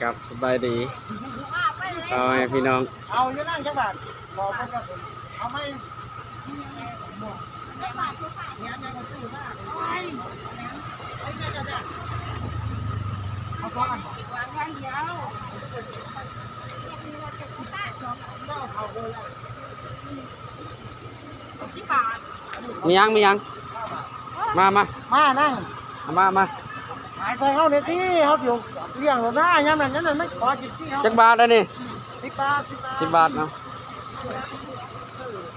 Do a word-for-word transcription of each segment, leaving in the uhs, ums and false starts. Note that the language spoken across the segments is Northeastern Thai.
ครับ สบายดี เอาให้พี่น้อง เอาอยู่นั่นจักบาท บอกเพิ่นว่าเอาไหม เนี่ยเนี่ยมันซื้อมาเอาสองอันบ่ มียัง มียัง มา มา มานั่ง เอามา มา ขายซอยเฮาเนี่ยติ เฮาสิเลี้ยงแล้วนะ ยามนั้น ยามนั้นมันขอกินฟรีเฮา จักบาทอันนี้ สิบบาท สิบบาท สิบบาทเนาะ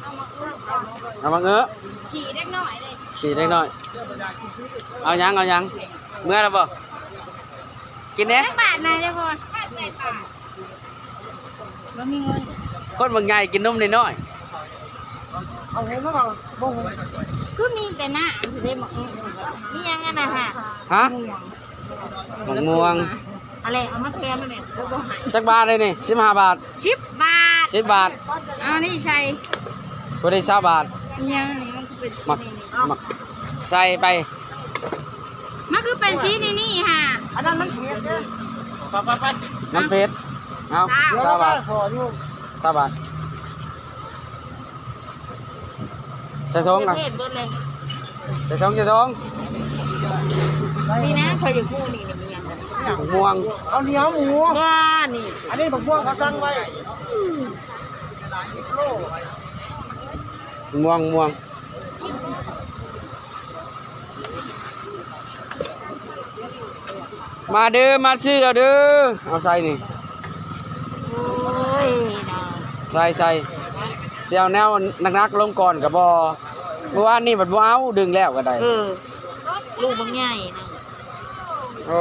เอามาเอื้อ เอามาเอื้อ ขี่เล็กน้อยเลย ขี่เล็กน้อย เอายัง เอายัง เมื่อแล้วบ่ กินแหน่ จักบาทนะเจ้าพ่อ บ่มีเงิน คนบางใหญ่กินนมน้อยๆ เอาเห็นแล้วก็บ่ฮู้ คือมีแต่น้ำสิได้หมกม่วง มีหยังอันน่ะฮะ ฮะ ม่วง หมกม่วง อะไร เอามาแถมมาแม่ บ่ บ่ให้ จักบาทเลยนี่ สิบห้าบาท สิบบาท สิบบาท เอานี่ใส่ บ่ได้ซาวบาท มีหยังอันนี้มันคือเป็น หมัก สีนี่ หมัก ใส่ไป มันคือเป็นสีนี่นี่ฮะ อันนั้นมันเผ็ดเด้อ ไปไปไป น้ำเผ็ด เอา ซาว ซาวบาท ขออยู่ ซาวบาท ใส่ซองนะ เผ็ดเบิดเลย ใส่ซอง ใส่ซอง นี่นะ ข้อยอยากฮู้นี่ นี่มีหยัง ม่วง เอาเหนียวหมู ว่านี่ อันนี้บักม่วงเขาสั่งไว้ ม่วง ม่วง มาเด้อ มาซื้อเอาเด้อ เอาใส่นี่ โอ้ยเนาะ ใส่ ใส่ สิเอาแนวหนักๆลงก่อนก็บ่ เมื่อวานนี่บัดบ่เอา ดึงแล้วก็ได้ เออ ลูกบักใหญ่นะ โอ้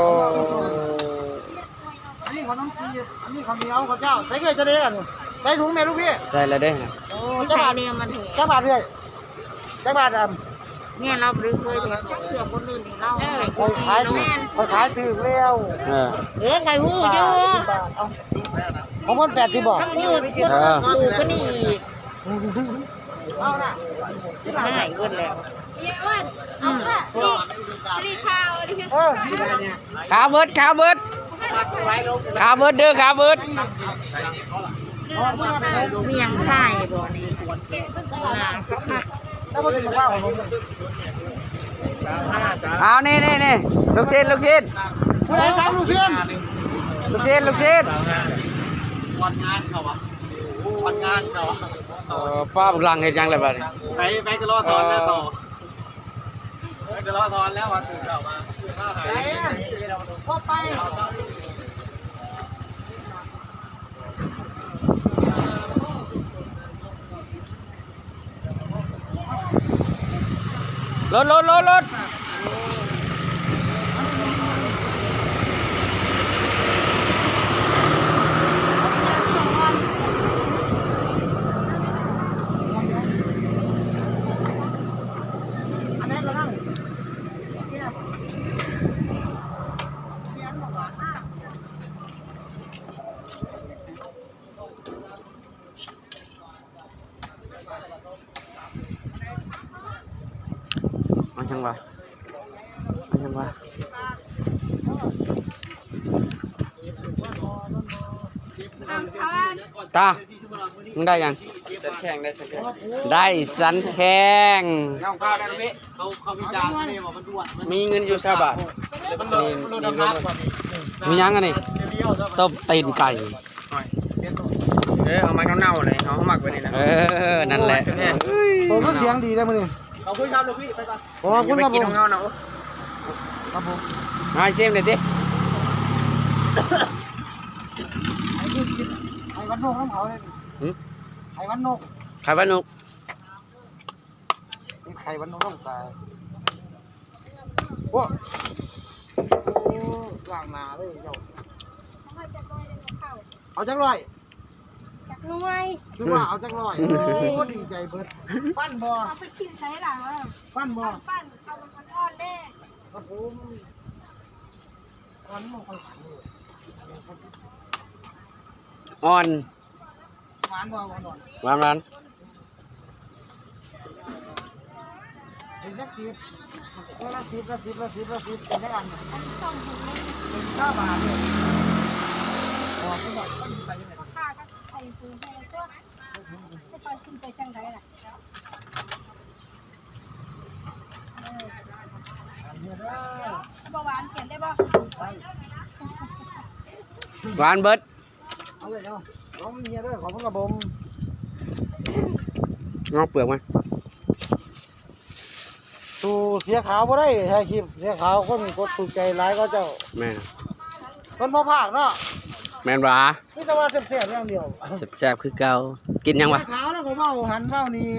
อันนี้ขนมจีบ อันนี้ข้าวเหนียว ข้าวเจ้า ใส่เกลือจะได้กัน ใส่ถุงแม่ลูกพี่ ใส่แล้วเด้ โอ้ ใส่ จักบาท เนี่ยมันเถอะ จักบาทเรื่อย จักบาทอ่ะ เนี่ยเราบ่ได้เคยเห็นจักเทื่อคนอื่นนี่เล่า เออ ให้ ข้อยขาย กินเนาะ ข้อยขายถืกแล้ว เออ เออ ใครฮู้อยู่ สิบบาท เอา ของเพิ่นแปดสิบบ่ ทั้งมืด เออ คนละถูกก็นี่อีก เอาน่ะ สิบห้าอีกเพิ่นแล้ว เออ ขาวเบิด ขาวเบิด ขาวเบิดเด้อ ขาวเบิด เมียงไทยบ่นี่ เอา นี่ นี่ นี่ ลูกชิ้น ลูกชิ้น ผู้ใดสั่งลูกชิ้น ลูกชิ้น ลูกชิ้น วันงานเขาอะ วันงานเขาอะ เออ ป้าบักหลังเฮ็ดหยังแล้วบัดนี้ ไป ไปกะลอถอนแล้วต่อ ไปกะลอถอนแล้ว วันตื่นเช้ามา ตื่นมาหา ไปอะ บ่ไป รถ รถ รถ รถ มันจังหวะ มันจังหวะ ตา มึงได้ยัง สันแข้ง ได้สันแข้ง ได้สันแข้ง น้องข้าวได้ไหม เขา เขาวิจารณ์ทะเลว่ามันอ้วน มัน มีเงินอยู่ซาวบาท มันโดน มี มันโดน มีเงิน น้ำหนักกว่านี้ มียังอันนี้ ต้มตีนไก่ เออ เอามาเน่าๆเลย เอาหมักไว้นี่นะ เออ นั่นแหละ โอ้ย ผมก็เสียงดีแล้วมื้อนี้ ขอบคุณครับลูกพี่ ไปก่อน ขอบคุณครับผม เดี๋ยวไปกินของเน่านะ ครับผม มาให้ชิมหน่อยสิ ไข่วันนกน้ำเขาเลย หืม ไข่วันนก ไข่วันนก นี่ไข่วันนกต้องตาย โอ้ โอ้ ล้างหน้าเลยเจ้า เอาจักร้อย จักหน่วย คือว่าเอาจักร้อย โอ้ ดีใจเบิด ปั้นบ่ เอาไปกินใส่หลังอ่ะ ปั้นบ่ ปั้น เอามันอ่อนๆเด้ ครับผม อ่อนบ่ค่อยหวานเลย อ่อน หวานบ่ หวานอ่อน หวานหวาน เป็นจักสิบ คนละสิบ ละสิบ ละสิบ ละสิบ เป็นจักอัน อันนี้สองถุงเลย เป็นเก้าบาทเลย บ่หวานเปลี่ยนได้บ่ หวานเบิด เอาเลยเนาะ เอาเมียด้วย ขอบคุณครับผม เอาเปลือกมา สู่เสียขาวบ่ได้ ถ่ายคลิป เสียขาวคนกดถูกใจหลายก็เจ้า แม่น คนบ่พลาดเนาะ แม่นหวา นี่แต่ว่าแซ่บๆอย่างเดียว แซ่บๆคือเก่า กินหยังวะ เสียขาวแล้วก็เว้าหันเว้านี่